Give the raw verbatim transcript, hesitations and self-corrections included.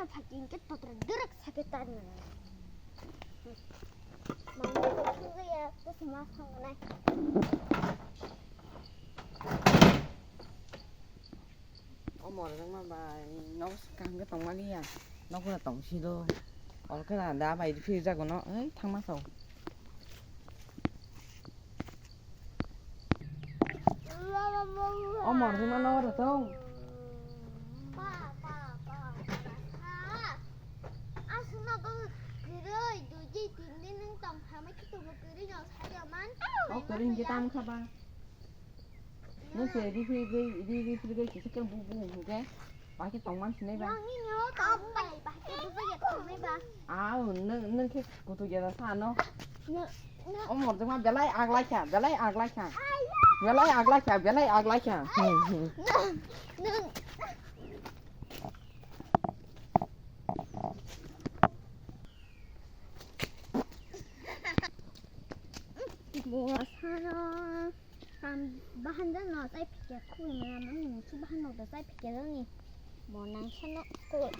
Phaikhe hwnkhe totra dwrwk sakhe tani. Mangwi kok thangya, bwswma thangnai. O morjak ma bai, nok kaham khe tongmani ya. Nok no tong silo. Oro khe da bai phiri jago no, ei thangma sao. O morjak ma no oro tong. Pa, pa, pa, pa, pa. Aswkno bo kwrwi, dui din, tin din nwng tong kha, mai khe tongo kwrwi no sadia man. O kwrwi hwnkhe tamo kha ba. Nwng se ri phiri gwi, ri, ri phiri gwi kisa khe bu, bu hwnkhe. Ba khe tongman sinai ba. Nangni no tong bai, ba khe bu bai tongnai ba. Au, nwng, nwng khe kutu geda sa no. Nwng, nwng. O morjak ma belai aglai kha, belai aglai kha. Belai aglai kha, belai aglai kha. Hmm, hmm. Nwng, nwng. Bo sano. Ham bahan jano chai phikya khui mana mani musu bahan no da chai phikya jani. Bo nang sano khui.